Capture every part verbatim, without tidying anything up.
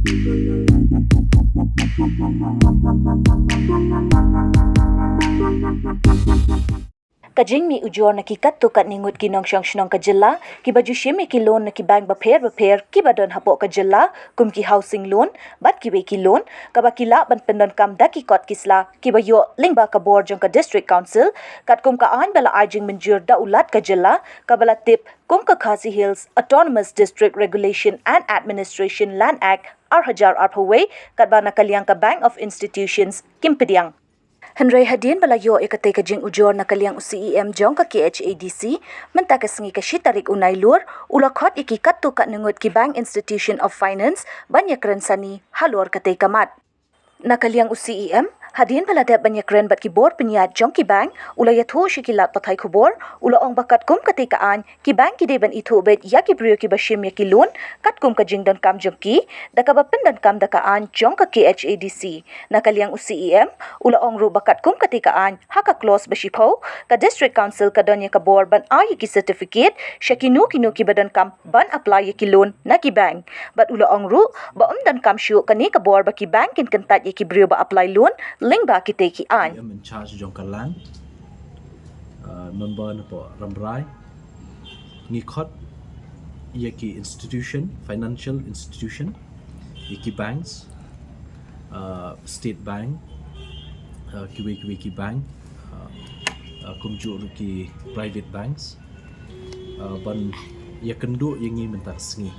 Ka jingmih ujor na ki katto katne ngut ki nongshong shnong ka jylla kiba ju shim ïa ki loan na ki bank bapher bapher kiba don hapoh ka jylla, kum ki housing loan bad kiwei ki loan, kaba ki lah ban pyndonkam da ki kot ki sla kiba ïoh lyngba ka bor jong ka District Council, katkum ka aiñ ba la ai jingmynjur da u Lat ka jylla, kaba la tip kum ka Khasi Hills Autonomous District Regulation and Administration Land Act ar hajar arphew wei, katba na ka liang ka Bank of Institutions kim pdiang. Hynrei hadien ba la ïoh ïa katei ka jingujor na ka liang u C E M jong ka K H A D C, mynta ka sngi ka shi tarik u Nailur, u la khot ïa ki katto katne ngut ki Bank Institution of Finance ban ïakren sani halor katei ka mat. Na ka liang u C E M, hadien ba la dep ban ïakren bad ki bor pynïaid jong ki bank, u la ïathuh sha ki lad pathai khubor, u la ong ba katkum katei ka aiñ, ki bank ki dei ban ithuh beit ïa ki briew kiba shim ïa ki loan katkum ka jingdonkam jong ki, da kaba pyndonkam da ka aiñ jong ka K H A D C. Na ka liang u C E M, u la ong ruh ba katkum katei ka aiñ, ha ka clause ba shiphew, ka District Council ka don ïa ka bor ban ai ïa ki certificate sha kino kino kiba donkam ban apply ïa ki loan na ki bank. Bad u la ong ruh ba ym donkam shuh kane ka bor ba ki bank kin kyntait ïa ki briew ba apply loan lyngba kitei ki aiñ. C E M in charge jong ka land, uh, member na pdeng Rambrai, ngi khot ïa ki institution, financial institution, ïa ki banks, uh, State Bank, uh, kiwei kiwei ki bank, uh, uh, kumjuh ruh ki private banks, uh, ban ïakynduh ïa ngi mynta ka sngi.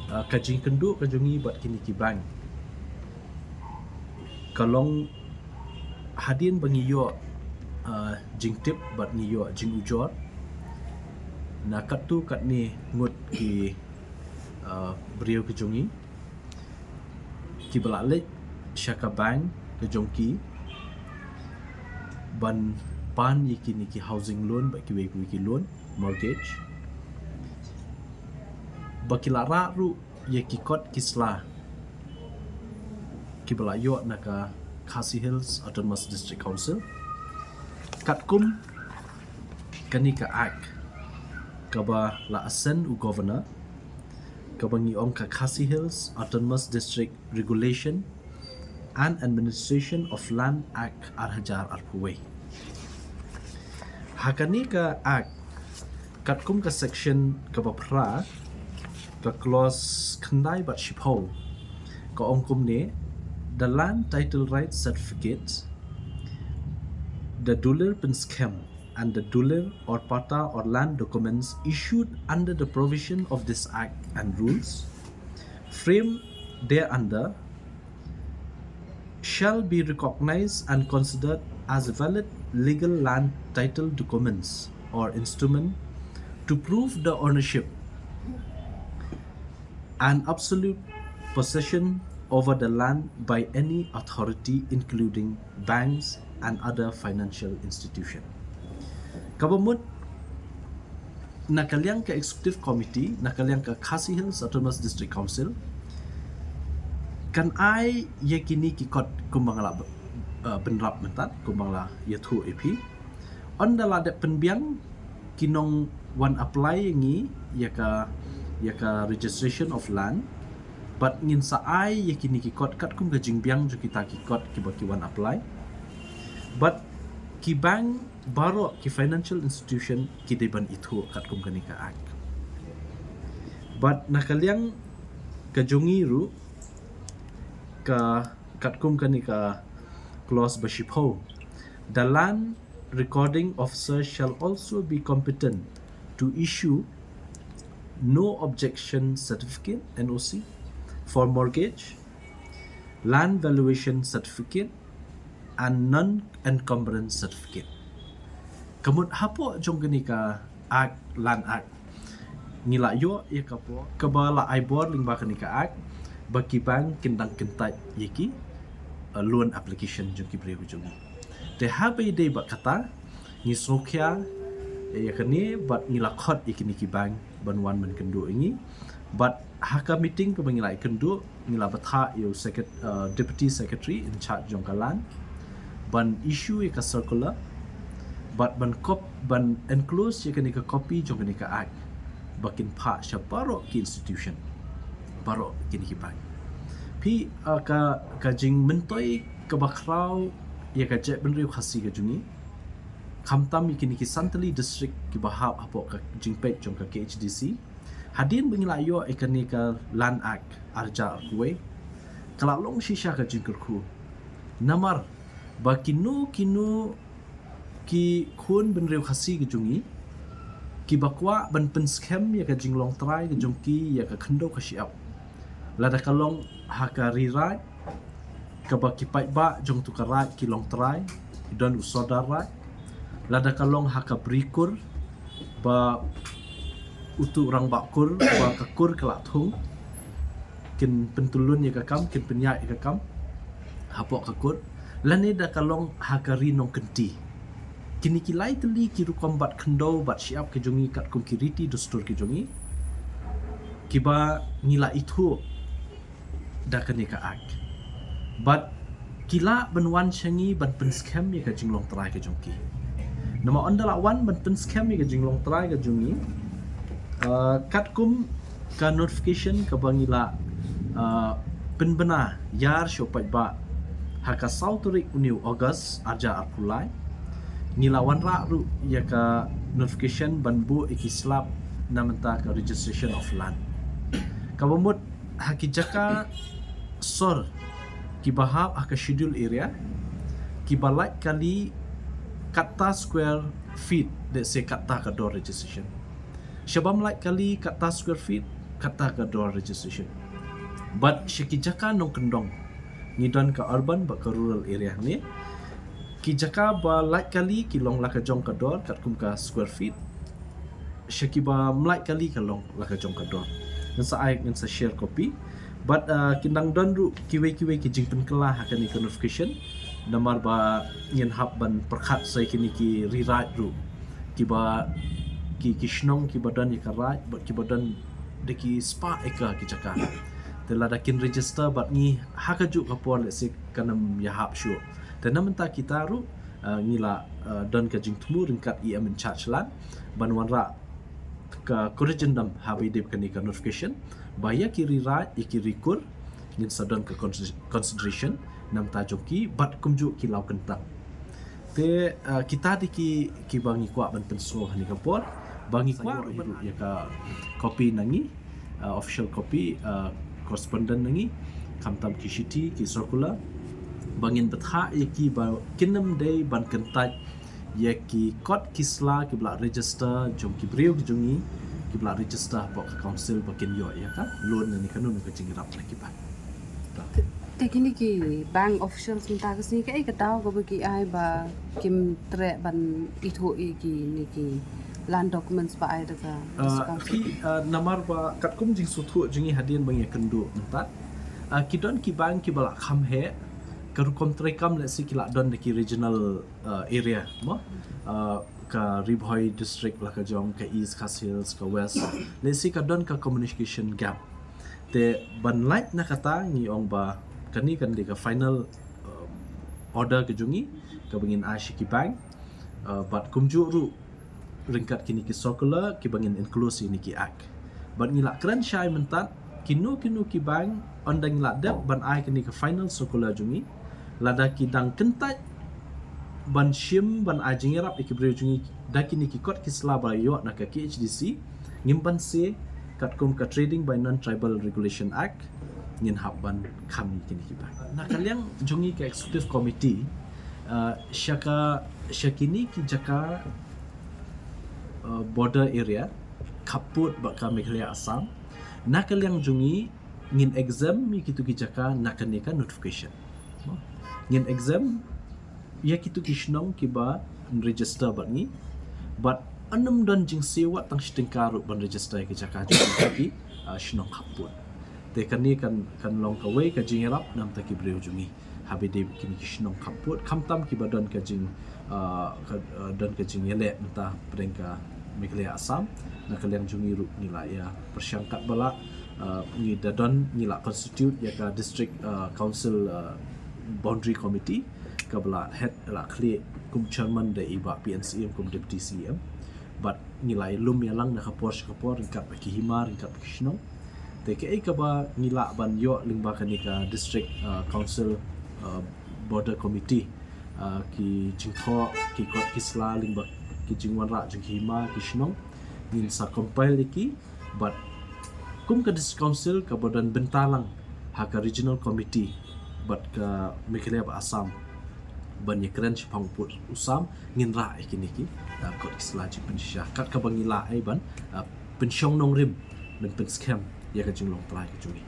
Uh, ka jingkynduh ka jong ngi bad kine ki bank ka long hadien ba ngi ïoh, uh, jingtip bad ngi ïoh jingujor na katto katne ngut ki, uh, briew ki jong ngi kiba la leit sha ka bank ka jong ki ban pan ïa kine ki housing loan bad kiwei kiwei ki loan mortgage, ba ki la rah ruh ïa ki kot ki sla kiba la ïoh na ka Khasi Hills Autonomous District Council. Katkum kane ka Act kaba la ascend u Governor, kaba ngi ong ka Khasi Hills Autonomous District Regulation and Administration of Land Act ar hajar arphew wei. Ha kane ka Act, katkum ka section kaba phra, ka clause khyndai bad shiphew, ka ong kumne: The land title right certificate, the dulir pynskhem, and the dulir or patta or land documents issued under the provision of this Act and rules framed thereunder shall be recognized and considered as valid legal land title documents or instrument to prove the ownership and absolute possession over the land by any authority, including banks and other financial institution. Kaba mut, na ka liang ka Executive Committee, na ka liang ka Khasi Hills Autonomous District Council, kan ai ïa kine ki kot kumba nga la, uh, bynrap mynta, kumba nga la ïathuh ïa phi. Ynda la dep pynbiang ki nongwan apply ïa ngi ïa ka, ïa ka registration of land, bad ngin sa ai ïa kine ki kot katkum ka jingbiang jong kita ki kot kiba ki wan apply. Bad ki bank baroh, ki financial institution, ki dei ban ithuh katkum kane ka Act. Bad na ka liang ka jong ngi ruh, ka katkum kane ka clause ba shiphew, the land recording officer shall also be competent to issue no objection certificate, N O C, for mortgage, land valuation certificate, and non-encumbrance certificate. Ka mut hapoh jong kane ka Act, Land Act, ngi la ïoh ïa ka bor, kaba la ai bor lyngba kane ka Act, ba ki bank kin dang kyntait ïa ki, uh, loan application jong ki briew jong ngi. Te haba ïadei bad kata, ngi sngewkhia ïa kane bad ngi la khot ïa kine ki bank ban wan ban kynduh ïa ngi. Bad ha ka meeting kaba ngi la ïakynduh, ngi la bthah ïa u secret-, uh, Deputy Secretary in charge jong ka land ban issue ïa ka circular, bad ban cop-, ban enclose ïa kane ka copy jong kane ka Act, ba kin phah sha baroh ki institution, baroh kine ki bank. Phi, ah, ka, ka jingmyntoi kaba khraw ïa ka jaitbynriew Khasi ka jong ngi, khamtam ïa kine ki san tylli district kiba hap hapoh ka jingpeit jong ka K H A D C. Hadien ba ngi la ïoh ïa kane ka Land Act ar hajar arphew wei, ka la long shisha ka jingkyrkhu. Namar ba kino kino ki khun bynriew Khasi ka jong ngi kiba kwah ban pynskhem ïa ka jinglong trai ka jong ki ïa ka khyndew ka shyiap, lada ka long ha ka Ri Raid kaba ki paidbah jong uto ka raid ki long trai, ki don u sordar raid, lada ka long ha ka Bri Kur ba uto u rangbah Kur ba ka Kur ka la thung, kin pyntylun ïa ka kam, kin pynïaid ïa ka kam hapoh ka Kur, lane da ka long ha ka Ri Nongkynti. Kine ki lai tylli ki rukom bat khyndew bat shyiap ki jong ngi katkum ki riti dustur ki jong ngi, kiba ngi la ithuh da kane ka Act. Bad ki lah ban wan sha ngi ban pynskhem ïa ka jinglong trai ka jong ki. Namar ynda la wan ban pynskhem ïa ka jinglong trai ka jong ngi, ah, katkum ka notification kaba ngi la, ah, pynbna ïar sha u paidbah ha ka saw tarik une u August ar hajar arphew lai, ngi la wanrah ruh ïa ka notification ban buh ïa ki slap na bynta ka registration of land. Kaba mut ha ki jaka sor kiba hap ha ka schedule area, kiba lait kali katta square feet, let's say katta ka dor registration. Sha bym lait kali katta square feet, katta ka dor registration. Bad sha ki jaka nongkyndong, ngi don ka urban bad ka rural area ne. Ki jaka ba lait kali ki long la ka jong ka dor katkum ka square feet. Sha kiba ym lait kali ka long la ka jong ka dor. Ngan sa ai, ngan sa share copy. Bad, ah, kin dang don ruh kiwei kiwei ki jingpynkylla ha kane ka notification. Namar ba ngin hap ban pyrkhat sa ïa kine ki Ri Raid ruh, kiba ki, ki shnong kiba don ïa ka raid bad kiba don da ki spah acre ki jaka. Te lada kin register bad ngi ha kajuh ka por, let's say, kan ym ïahap shuh. Te na bynta kita ruh, ah, ngi la, ah, don ka jingthmu ryngkat i M in charge land ban wanrah ka corrigendum haba ïadei bad kane ka notification, ba ïa ki Ri Raid, ïa ki Ri Kur ngin sa don ka consi-, consideration na bynta jong ki bad kumjuh ki law kyntang. Te, ah, kita dei ki, kiba ngi kwah ban pynsngew ha kane ka por, ba ngi kwah ruh ïa ka copy na ngi, ah, official copy, ah, correspondent na ngi, khamtam ki shithi, ki circular, ba ngin bthah ïa ki ba kin ym dei ban kyntait ïa ki kot ki sla kiba la register jong ki briew ki jong ngi, kiba la register hapoh ka council ba kin ïoh ïa ka loan ne kano kano ka jingïarap na ki bank. Te kine ki bank officials mynta ka sngi kaei ka daw kaba ki ai ba kim treh ban ithuh ïa kine ki land documents ba ai da ka district council? Ah, phi, ah, namar ba katkum jingsngewthuh jong ngi hadien ba ngi ïakynduh mynta, ah, ki don ki bank kiba la kham heh, ka rukom treikam, let's say, ki la don da ki regional, ah, area, mo? Ah, ka Ri Bhoi district la ka jong, ka East Khasi Hills, ka West, let's say, ka don ka communication gap. Te ban lait na kata ngi ong ba kane kan dei ka final, um, order ka jong ngi kaba ngin ai sha ki bank, uh, bad kumjuh ruh ryngkat kine ki circular kiba ngin include ïa kine ki act. Bad ngi la kren shai mynta, kino kino ki bank, ynda ngi la dep ban ai kane ka final circular jong ngi, lada ki dang kyntait ban shim ban ai jingïarap ïa ki briew jong ngi da kine ki kot ki sla ba ïoh na ka K H A D C, ngim banse, katkum ka Trading by Non-Tribal Regulation Act, ngin hap ban kham ïa kine ki bank. Na ka liang jong ngi ka executive committee, uh, sha ka, sha kine ki jaka, uh, border area, khappud bad ka Meghalaya Assam, na ka liang jong ngi ngin exempt ïa kito ki jaka na kane ka notification. Ngin exempt ïa kito ki shnong kiba register bad ngi, bad ym don jingsiew wat tang shi tyngka ruh ban register ïa ki jaka jong ki, ah, shnong khappud. Te kane kan, kan long kawei ka jingïarap na bynta ki briew jong ngi haba ïadei bad kine ki shnong khappud, khamtam kiba don ka jing, ah, ka, ah, don ka jingïaleh mynta pdeng ka Meghalaya Assam. Na ka liang jong ngi ruh ngi la ïa pyrshang katba lah, ah, ngi da don, ngi la constitute ïa ka district, ah, council, ah, boundary committee, kaba la head, la khlieh kum chairman da i Bah P N C M kum deputy C M. Bad ngi la ïalum ïalang na ka por sha ka por ryngkat bad ki hima, ryngkat bad ki shnong. Te kaei kaba ngi lah ban ïoh lyngba kane ka District uh, Council uh, Border Committee, uh, ki jingthoh, ki kot ki sla lyngba ki jingwanrah jong ki hima ki shnong, ngin sa compile ïa ki. Bad kum ka District Council kaba don bynta lang ha ka Regional Committee bad ka Meghalaya bad Assam ban ïakren shaphang u pud u sam, ngin rah ïa kine ki uh, kot ki sla jingpynshisha kat kaba ngi lah ei ban uh, pynshong nongrim, ban pynskhem ïa ka jinglong trai ka jong ngi.